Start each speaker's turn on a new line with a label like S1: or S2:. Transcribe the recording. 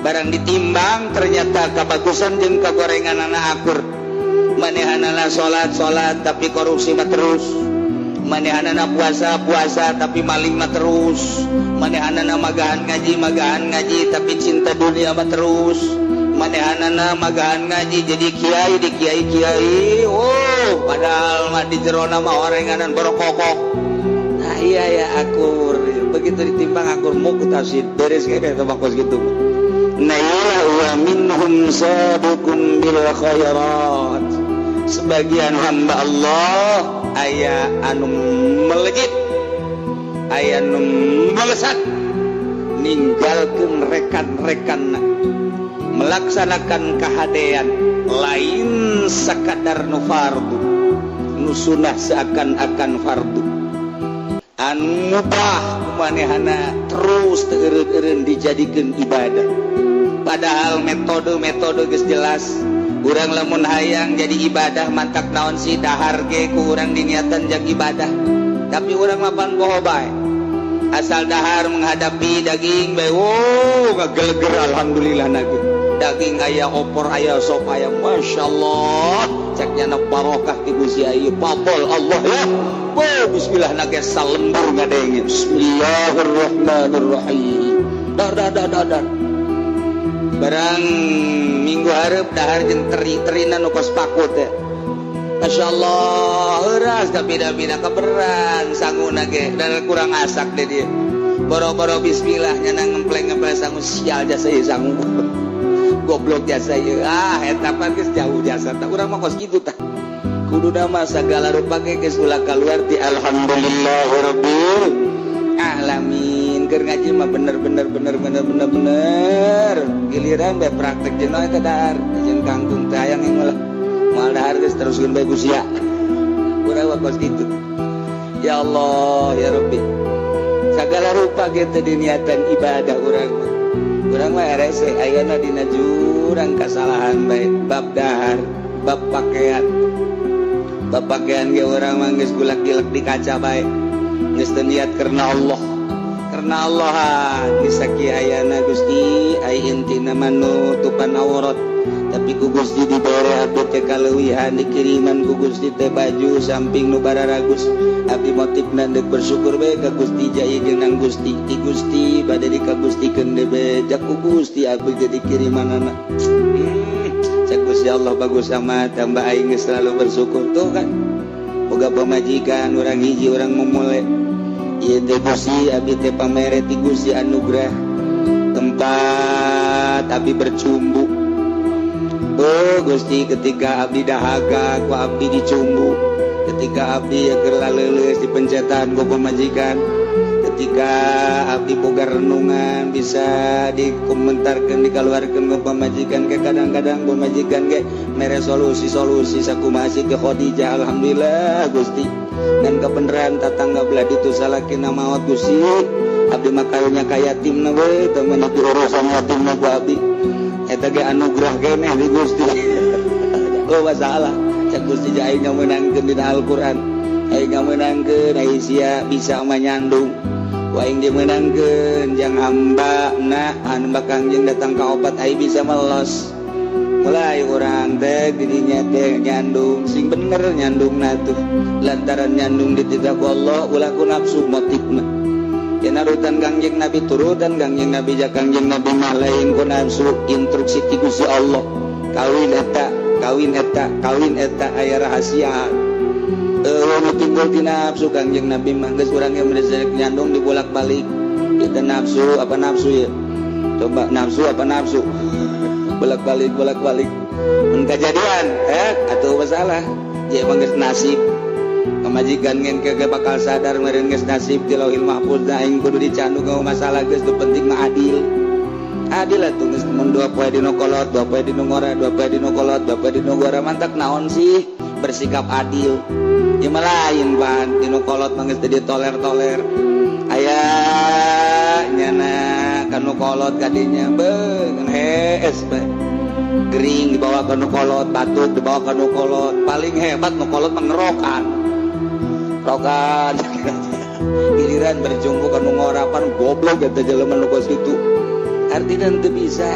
S1: Barang ditimbang, ternyata kebagusan jeung kagorengan anak akur. Manehanana salat salat, tapi korupsi mah terus. Manehanana puasa puasa, tapi maling mah terus. Manehanana magahan ngaji magahan ngaji, tapi cinta dunia mah terus. Manehanana magahan ngaji, jadi kiai, di kiai kiai, oh, padahal mah di jerona mah orenganan borokokok. Nah, iya ya, akur. Begitu ditimbang akur, muqtasid, beres kayak gitu kos gitu. Nah, iya, wa minhum sabiqun bil khairat. Sebagian hamba Allah aya anu melejit, aya anu melesat, ninggalkeun rekan-rekan, melaksanakan kehadean, lain sakadar nu fardu, nu sunah seakan-akan fardu, anu mubah manehana terus teu eureun-eureun dijadikeun ibadah. Padahal metode-metode geus jelas. Urang lamun hayang jadi ibadah, mantak naon sih, dahar ge ku urang diniatan jang ibadah, tapi urang mapan poho bae. Asal dahar menghadapi daging bae, wow, ngageleger, alhamdulillah nage daging aya, opor aya, sop aya, masya Allah, ceknya nak barokah ti Gusti ieu papol Allah ya. Oh, bismillah nage salembur ngadenge bismillahirrahmanirrahim, dar dar dar dar dar. Barang minggu hareup dahar jeung teri, terina nu kos paku teh. Masya Allah, heuras da beda-beda keberan sanguna ge dan kurang asak deh dia. Boro-boro bismillah, nyana ngempleng-ngempleng sangu, sial jasa ieu sangu. Goblok jasa ieu. Ah, eta pan geus jauh jasa tah. Urang mah kos kitu tah. Kuduna mah sagala rupa ge geus ulah kaluar ti alhamdulillahirabbil alamin. Keur ngaji mah bener bener bener bener bener bener. Giliran bae praktek jeung eta dahar jeung kangkung teh hayang yang lah. Moal dahar geus teruskeun bae ku sia. Urang mah kos kitu. Ya Allah, ya Rabbi. Segala rupa gitu diniatan ibadah urang mah. Urang mah rese ayeuna dina jurang kasalahan bae bab dahar, bab pakaian. Bab pakaian ge urang mah geus gulak-gilek di kaca bae. Geus teu niat karena Allah. Karena Allah geus sakieu ayana Gusti, ai intina mah nutupan aurat. Tapi ku Gusti dibere abdi teh kaleuwihan, dikiriman ku Gusti teh baju samping nu bararagus. Abdi motifna deuk bersyukur bae ka Gusti, jai jeung Gusti ti Gusti bade dikagustikeun deui beja ku Gusti abdi jadi kirimanana. Cek Gusti Allah bagus amat, tambah aing geus selalu bersyukur tuh kan. Boga pamajikan urang hiji, urang memulai ieu teh Gusti, abdi teh pamere ti Gusti anugerah tempat abdi bercumbu. Oh Gusti, ketika abdi dahaga ku abdi dicumbu, ketika abdi keur laleuleus dipencetan ku pamajikan, ketika abdi boga renungan bisa dikomentarkeun, dikeluarkeun ku pamajikan ke, kadang-kadang pamajikan ge mere solusi-solusi sakumaha sih ke Khadijah. Alhamdulillah Gusti, dan kebenaran tetangga belah ditu salakina maot Gusti, abdi mah karunya ka yatimna we teu meuni urusan yatimna ku abdi. Eta ge anugerah keneh di Gusti. Oh, masalah cek Gusti aing ngamenangkeun dina Al-Qur'an, aing ngamenangkeun ai sia bisa manyandung ku aing dimenangkeun jang hamba na anu Kangjeng datang ka opat ai bisa melos. Mulai urang teh didinya teh nyandung sing bener nyandung tuh, lantaran nyandung dititah ku Allah, ulah ku nafsu motifna. Rutan Kangjeng Nabi, turutan Kangjeng Nabi, ja Kangjeng Nabi mah lain ku nafsu, instruksi ti Gusti Allah, kawin eta, kawin eta, kawin eta, aya rahasia. Eueuh nu timbul ti nafsu Kangjeng Nabi mah. Geus urang yang nyandung dibolak-balik kita, nafsu apa nafsu ya, coba nafsu apa nafsu, bolak-balik bolak-balik, mun kejadian atau masalah ya emang geus nasib. Pamajikan ngen ke bakal sadar meureun geus nasib ti Lauhil Mahfuz da aing kudu dicandu. Gak masalah geus, nu penting mah adil, adil atuh. Geus mun 2 poe dina kolot, 2 poe dina ngora, 2 poe dina kolot, 2 poe dina ngora, mantak naon sih, bersikap adil. Ya mah lain pan dina kolot mah geus teu ditoler-toler, aya nyana kanu kolot kadinya beung hees bae, gering dibawa ke nu kolot, batuk dibawa ke nu kolot. Paling hebat nu kolot mengerokan rokan, giliran berjumpa ke nu ngorapan goblok eta jelema nu kos kitu. Artinya teu bisa.